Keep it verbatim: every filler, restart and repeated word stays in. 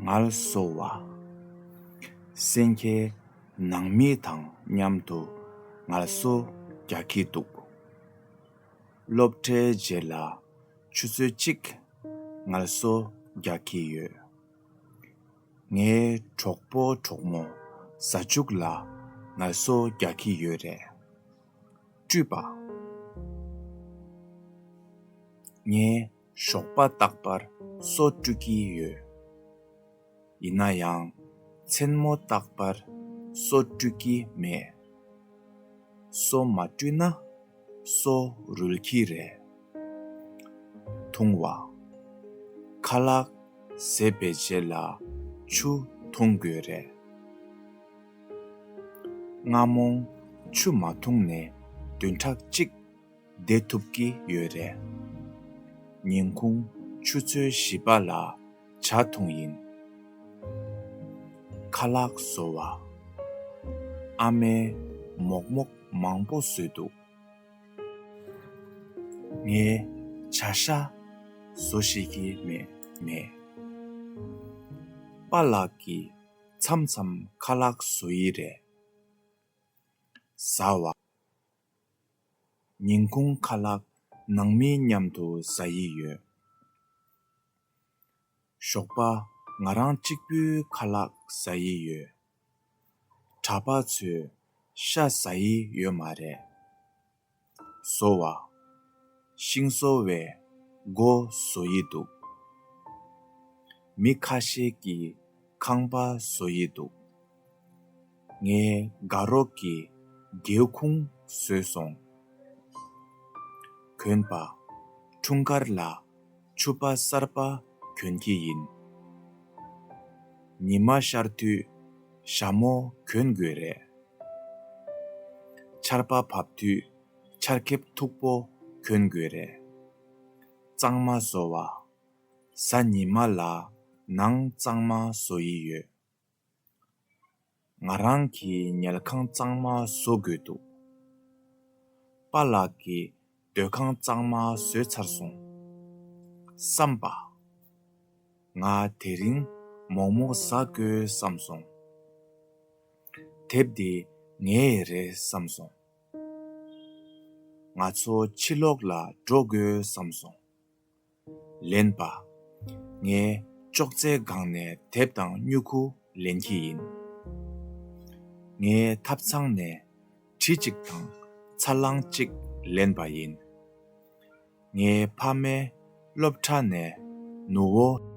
ངལ་གསོ་བ། གསན་མཁན་ནང་མི་དང་མཉམ་དུ་ངལ་གསོ་རྒྱག་གི་འདུག་སློབ་གྲྭའི་རྗེས་ལ་ཆུ་ཚོད་གཅིག་ངལ་གསོ་རྒྱག་གི་ཡོད། ངའི་གྲོགས་པོ་གྲོགས་མོ་གཟའ་མཇུག་ལ་ངལ་གསོ་རྒྱག་གི་ཡོད་རེད། སྤྲུལ་པ། ངས་ཞོགས་པ་རྟག་པར་སོ་བཀྲུ་གི་ཡོད། ཡིན་ན་ཡང་མཚན་མོ་རྟག་པར་སོ་བཀྲུ་གི་མེད། སོ་མ་བཀྲུས་ན་སོ་རུལ་གྱི་རེད། འཐུང་བ། ཁ་ལག་བཟས་པའི་རྗེས་ལ་ཆུ་འཐུང་དགོས་རེད། སྔ་མོ་ཆུ་མ་འཐུང་ནས་བདུན་ཕྲག་གཅིག་བསྡད་ཐུབ་ཀྱི་ཡོད་རེད། ཉིན་གུང་ཆུ་ཚོད་བཞི་པ་ལ་ཇ་འཐུང་ཡིན། ཁ་ལག་བཟོ་བ། ཨ་མས་མོག་མོག་མང་པོ་བཟོས་འདུག་ངས་བྱ་ཤ་བཟོ་ཤེས་ཀྱི་མེད། མེད། པཱ་ལགས་ཀྱིས་མཚམས་མཚམས་ཁ་ལག་བཟོ་ཡི་རེད། ཟ་བ། ཉིན་གུང་ཁ་ལག་ནང་མི་མཉམ་དུ་ཟ་ཡི་ཡོད། ཞོགས་པ་ང་རང་གཅིག་པུའི་ཁ་ལག་ཟ་ཡི་ཡོད། གྲྭ་པ་ཚོས་ཤ་ཟ་ཡི་ཡོད་མ་རེད། བཟོ་བ། ཤིང་བཟོ་བས་སྒོ་བཟོ་ཡི་འདུག་མི་ཁ་ཤས་ཀྱིས་ཁང་པ་བཟོ་ཡི་འདུག་ངས་དགའ་རོགས་ཀྱིས་སྒེའུ་ཁུང་བཟོས་སོང་། གོན་པ། འཁྲུངས་སྐར་ལ་ཕྱུ་པ་གསར་པ་གྱོན་གྱི་ཡིན། ཉི་མ་ཤར་དུས་ཞྭ་མོ་གྱོན་དགོས་རེད། ཆར་པ་བབས་དུས་ཆར་ཁེབས་མཐུག་པོ་གྱོན་དགོས་རེད། གཙང་མ་བཟོ་བ། གཟའ་ཉི་མ་ལ་ནང་གཙང་མ་བཟོ་ཡི་ཡོད། ང་རང་གིས་ཉལ་ཁང་གཙང་མ་བཟོ་དགོས་འདུག་པཱ་ལགས་ཀྱིས་སྡོད་ཁང་གཙང་མ་བཟོས་ཚར་སོང་། བསམ་པ། ང་དེ་རིང་མོག་མོག་ཟ་དགོས་བསམ་སོང་། དེབ་འདི་ངའི་རེད་བསམ་སོང་། ང་ཚོ་ཕྱི་ལོགས་ལ་འགྲོ་དགོས་བསམ་སོང་། ལེན་པ། ངས་ཅོག་ཙེ་སྒང་ནས་དེབ་དང་སྨྱུ་གུ་ལེན་གྱི་ཡིན། ངས་ཐབ་ཚང་ནས་གྲི་གཅིག་དང་ཚ་གླང་གཅིག་ལེན་པ་ཡིན། ངའི་ཕ་མས་སློབ་གྲྭ་ནས་ནུ་བོ་